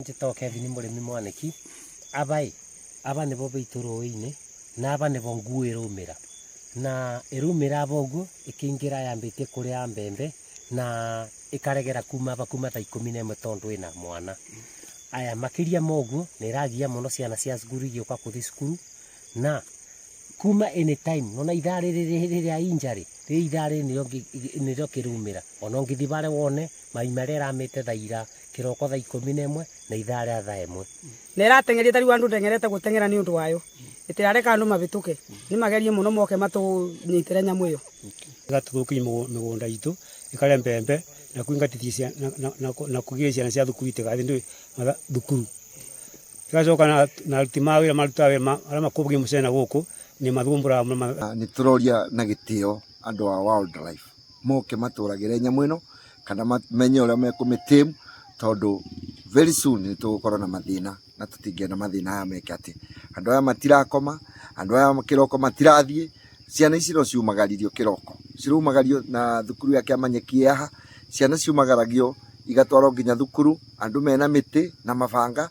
Njĩtagwo Kevin Mũrĩmi Mwanĩki. Aba ĩ, aba nĩbo baitũ rũĩ-inĩ, na aba nĩbo nguũ ĩraumĩra. Na ĩraumĩra aba ũguo, ĩkĩingĩra yambĩtie kũrĩa mbembe, na ĩkaregera kuma aba kuma thaa 11 tondũ ĩna mwana. Aya, makĩria ma ũguo, nĩ ĩragia mũno ciana cia cukuru igĩũka kũthiĩ cukuru, na kuma anytime, nĩwona ithaa rĩrĩ rĩa injury, rĩrĩ ithaa rĩrĩ nĩrĩo kĩraumĩra. Ona ũngĩthiĩ barĩa wone, mai marĩa ĩramĩte thaa ira kĩroko thaa 11 na ithaa rĩa thaa 1. Na ĩrateng'eria ta rĩu andũ ndeng'erete gũteng'era nĩ ũndũ wayo, ĩtĩrareka andũ mabĩtũke, nĩ magerie mũno moke matũnyitĩre nyamũ ĩyo. Ĩgatũthũkĩria mĩgũnda itũ, ĩkarĩa mbembe na kũingatithia na kũgiria ciana cia thukuru itigathiĩ thukuru. Ĩgacoka na aruti ma wĩra marutaga wĩra arĩa makũmbagia mũcere na gũkũ nĩ mathumbũraga mũno. Nĩ tũroria na gĩtĩo andũ a wildlife moke matũragĩre nyamũ ĩno kana mamenye ũrĩa mekũmĩ tame tondũ very soon nĩ tũgũkorwo na mathĩna na tũtingĩenda mathĩna aya meke atĩ. Andũ aya matirakoma, andũ aya kĩroko matirathiĩ, ciana ici no ciumagaririo kĩroko, ciraumagario na thukuru ya Kĩamanyeki ĩ haha, ciana ciumagaragio igatwarwo nginya thukuru, andũ mena mĩtĩ na mabanga.